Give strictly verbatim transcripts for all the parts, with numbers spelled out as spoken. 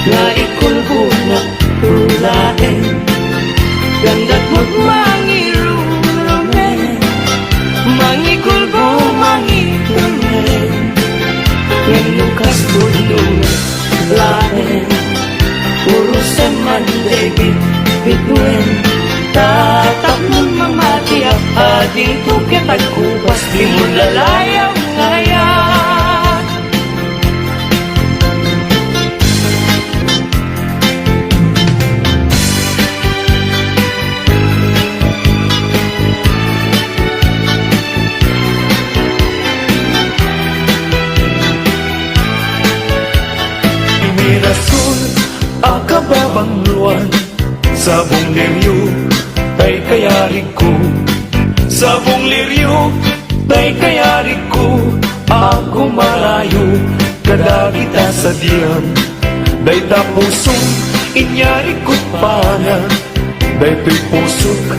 Nga ikulbona laeng, dandagmot mangirurumen, mangikulbo, mangiturumen. Wenno kas pudno laeng, urosen man dagiti bituen. Tatapnon mamatiak, adinto ket agkupas, dimo lalayaw nga ayat. Mirasol a kababangloan, sabong lirio tay kayarigko. Sabong lirio tay kayarigko, agumarayo kadagita sadiam. Dayta pusok inyarigko't pana, daytoy pusok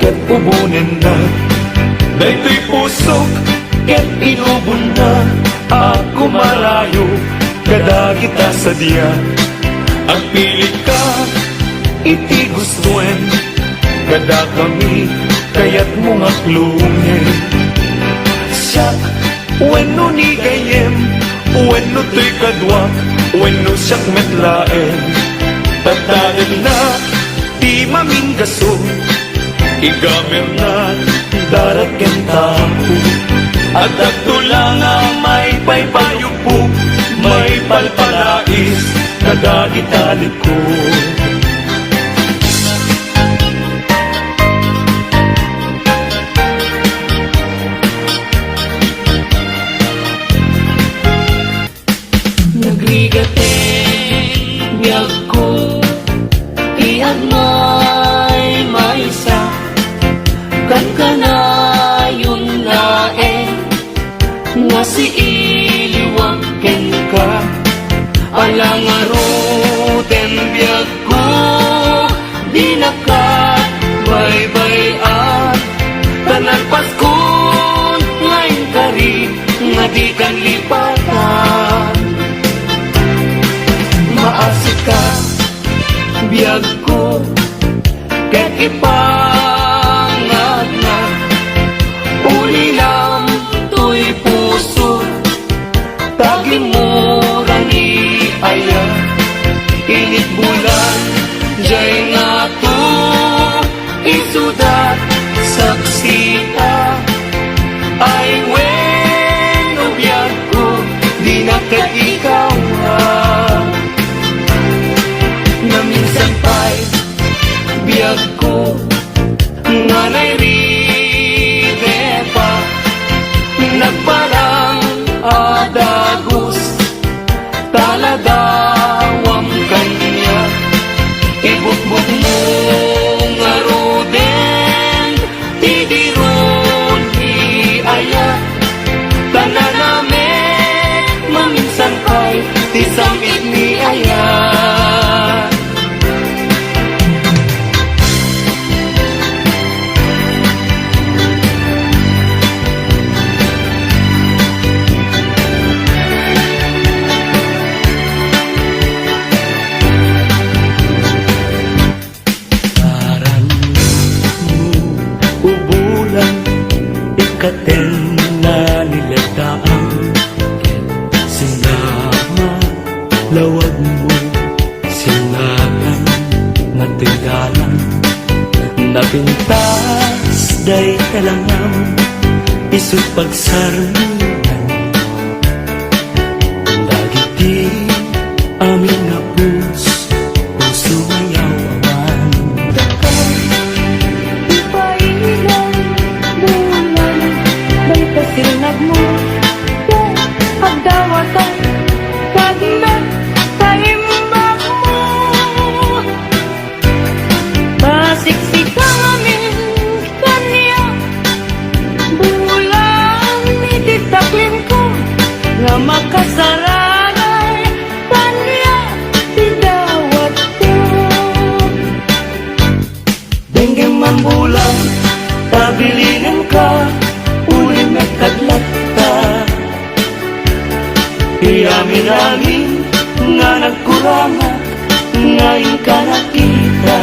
ket ubonenna. Daytoy pusok ket inubonna, agumarayo kadagita sadia. Agpilika iti gustoem, kadakami kayatmo nga klongen. Siak wenno ni gayyem, wenno toy kaduak, wenno siak met laeng. Tattaenna ti maminggaso, igamirna darat ken tapo. Addakto la nga maipaypayuppo, maipalpalais kadagita likod. Nagrigat ti biagko, ti agmaymaysa, kankanayon laeng nga siiliwak kenka. Ala ngaruden biagko, dinaka baybay-an, ta nalpaskon nga inkari nga dikan lipatan. Maasika, biagko, ket ipangatna, ulilam toy puso, ta gimmura ni aya, init bulan, jay ngato, isuda, saksita, ay wenno biagko, dinak ket ikaw, ah. Naminsan pay, biagko, nga nairite pa, nagparang a dagus, taladawam kaniak. Ibukbukmo ngaruden ti diron ni aya, ta nanamek maminsan pay ti sam-it ni aya. Aramidmo, ubulan, ikkatenna ni lettaan, ket sinama lawagmo, sinnakan nga tenggalan, napintas dayta langam, isu pagsarmian dagiti amin nga pus-, puso nga yaw-awan. Dakay ti pailan, bulan, dayta sinagmo, ket agdawatan, pagmagtaimbagmo. Pasiksika ngamin kaniak, bulan iti nga inka nakita.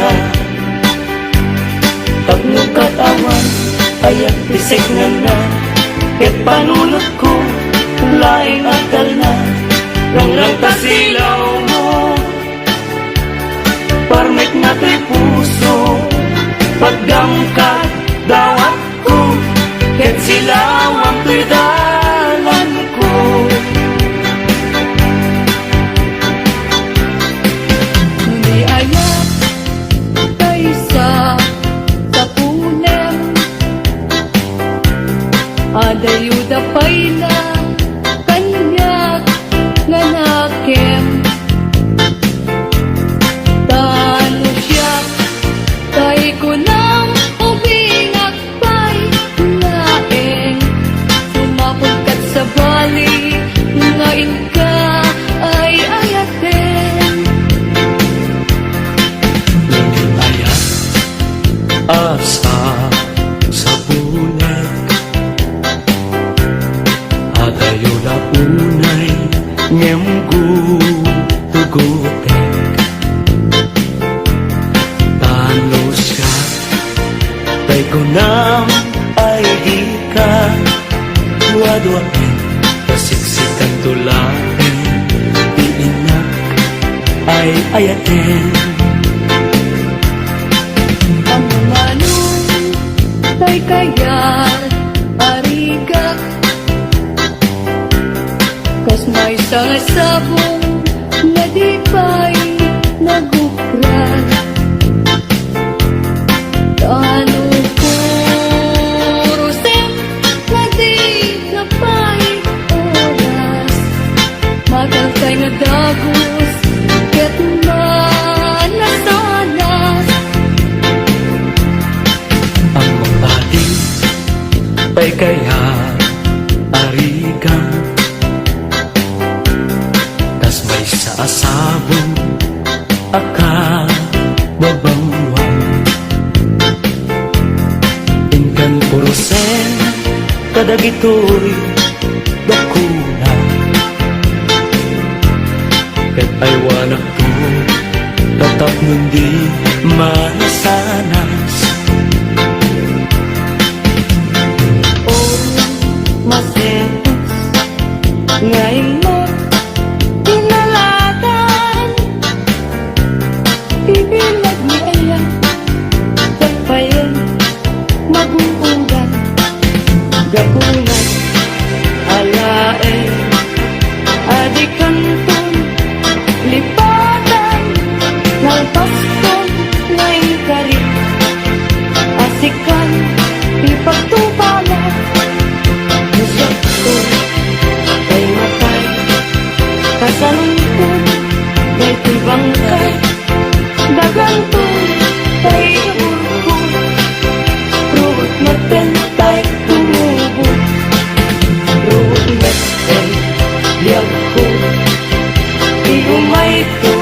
Tapno kat awan ay agpiseknanna, ket panunotko laeng agtalna. Langlangta silawmo, parmekna toy puso, pagdamkat dawatko, ket silawam toy dalanko. Ni ayat, kaysa tapunem, adayo da pay la kaniak nga nakem. Tano siak, tay kunam, ubingak pay laeng. Sumapul kat sabali nga inka ay ayaten. Ayat a sasapulen, adayo la unay ngem gutugutek. Tano siak, tay kunam ay dika duaduaen, kasiksikanto laeng ti innak ay ayaten. Ammom manen tay kayat a rigak, kas maysa nga sabong nga di pay nagupra. Tano purosen nga di ka pay oras, matalkay nga dagus ket manasanas. Ammom padi tay kayat a rigak, kas maysa a sabong a kababangwan. Inkan purosen kadagitoy dakuna, ket aywanakto ta tapnon di manasanas. O, masetos nga immok kinalatan, ibilag ni aya, tapayen, maguudan, gapunan, alaen, a dikanton lipatan, nalpaston nga inkari, a sikan ipagtupana. No siakto tay matay, kasalunton daytoy bangkay, daganton tay iburko, ruot metten tay tumubo, ruot metten biagko. Ti umayto,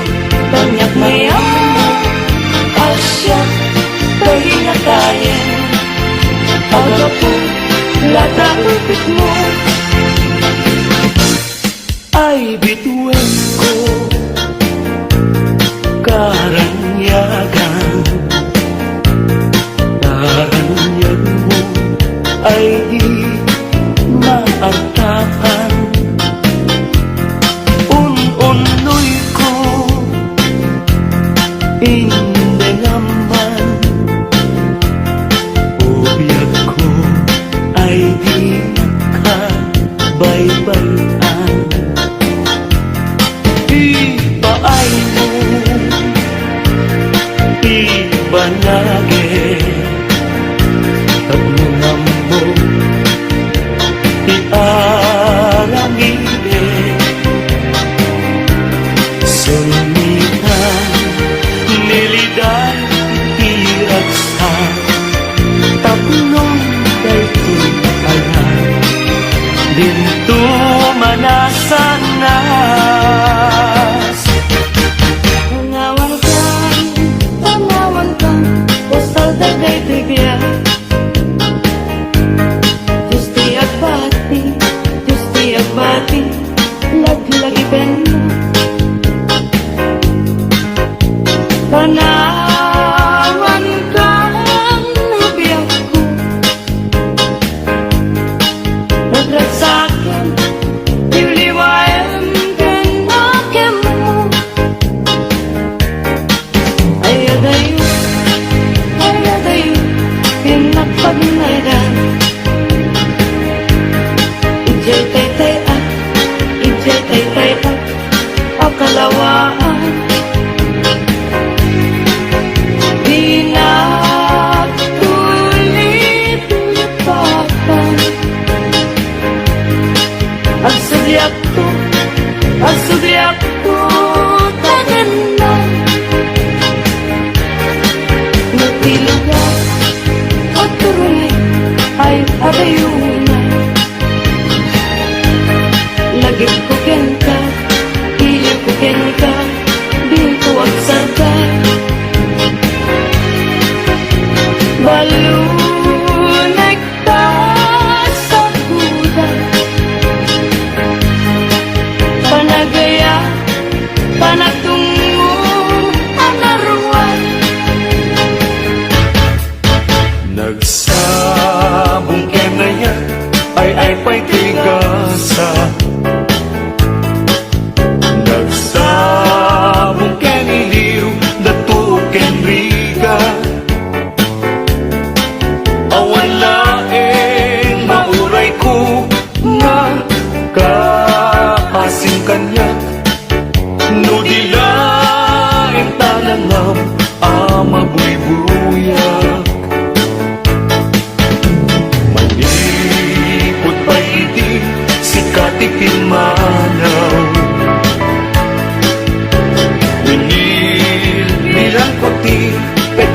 kaniak mayammo, a siak tay natayen, a gapu la ta upitmo. Ay bituenko, karanyagan, karanyaganmo ay di maartakan. Un-unnoyko, indengam man, o biagko ay di ka baybay-an. Ipaaymo ti banagek, tapno ammok ti aramidek. Sunitan, nilidan ti ragsak, tapno daytoy a lag dinto manasanas. Panawankan, panawankan, usal dagaytoy biag.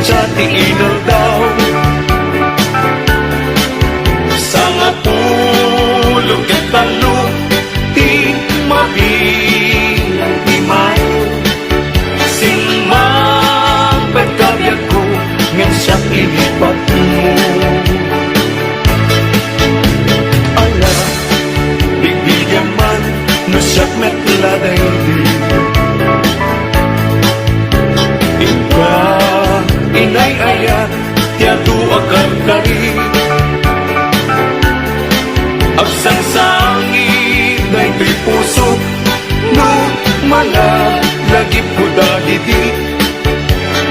Sa ti inaldaw, sangapulo ket tallo ti mabilang ti Mayo. Simmangpet ka biagko, ngem siak inipatmo. Ala, bigbigen man no siak met la daydi. Inka inay-ayat ti adu a karkari. Agsangsangit daytoy pusok no malagipko dagiti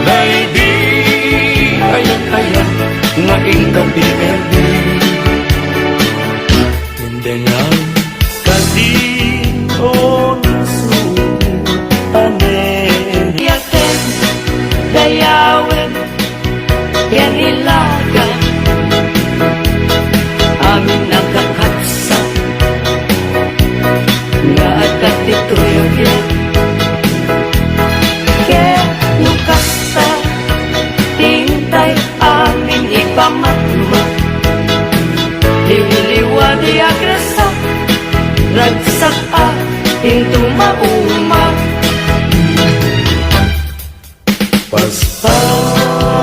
daydi, ayan-ayan nga inka ti erdi. Indengaw kadi o nasubing panen. Yaten, dayawen, ken ilaga. Amin a kakabsat nga adda ditoy a biag. Ket no kasta, intay amin ipamatma. Liwliwa ti agrasa, ragsak a into mauma.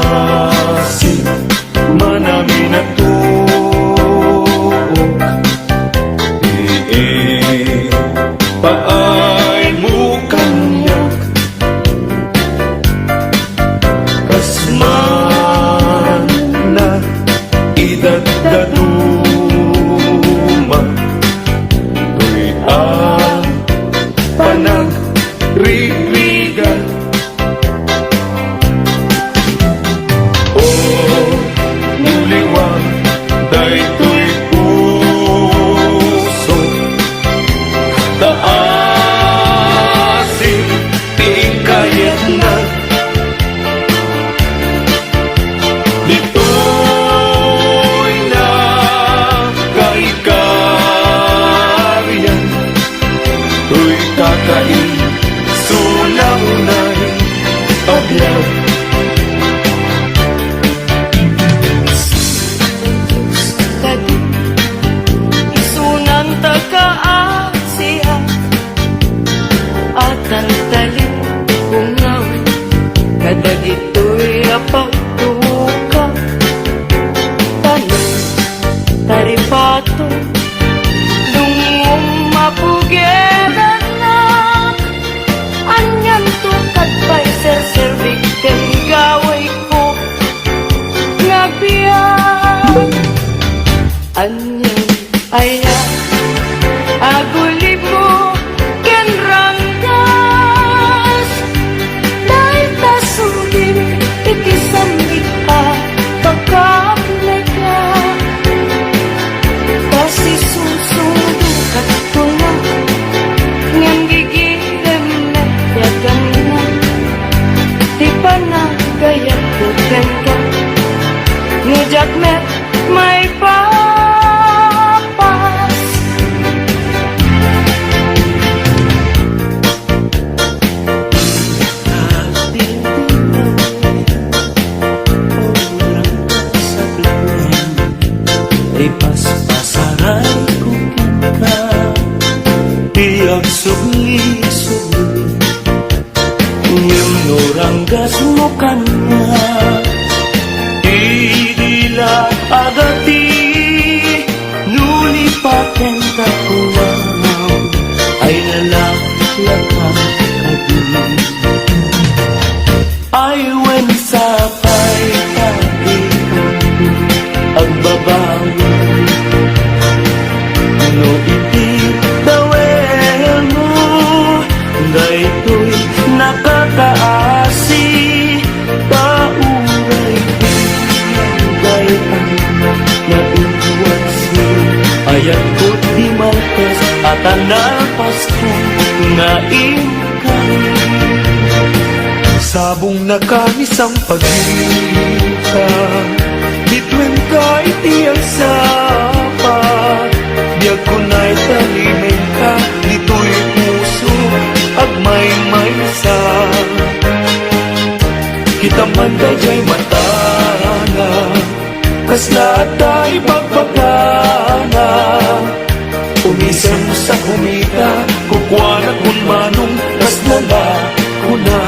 Paspasi man amin a tuok, ipaaymo kaniak. Kas man na idadaduma, toy a panagrigat. O, no liwa daytoy puso, ta asin ti inkayatna. Ditoy nakaikarian, toy kakaisuna unay a biag. Kadi, isunanta ka a siak a taltalin, bungaw kadagitoy a pagtuka. Tanem, taripato, dungngom a pugerannak. Anianto kad pay serserbik ken gawayko nga biag? Anian aya agulibmo ken ranggas? Dayta subing iti sambit a pakapleka. Pasisusudo kadkuna, ngem gigirem met ti aganna. Ti panagayatko kenka, no diak met maipapas. Ipaspasaray ko kenka ti agsubli-subli. Ngem no ranggasmo kaniak, idi la agati, no lipaten ta kunaw ay nalaklaka kadi. Ay wen sapay ta ikaw agbabawi. No iti dawelmo daytoy nakakaasi, ta uray ti dayta nga iwasi. Ayatko ti Martes a ta nalpasko nga inkami. Sabong nakami sampagita, bituen ka iti agsapa. Biagko nay talimenka, ditoy puso agmaymaysa. Kita man daydiay mat- Isla ta ibagbagana. Umisem sa kumita, kukuana kun manong kasla la kuna.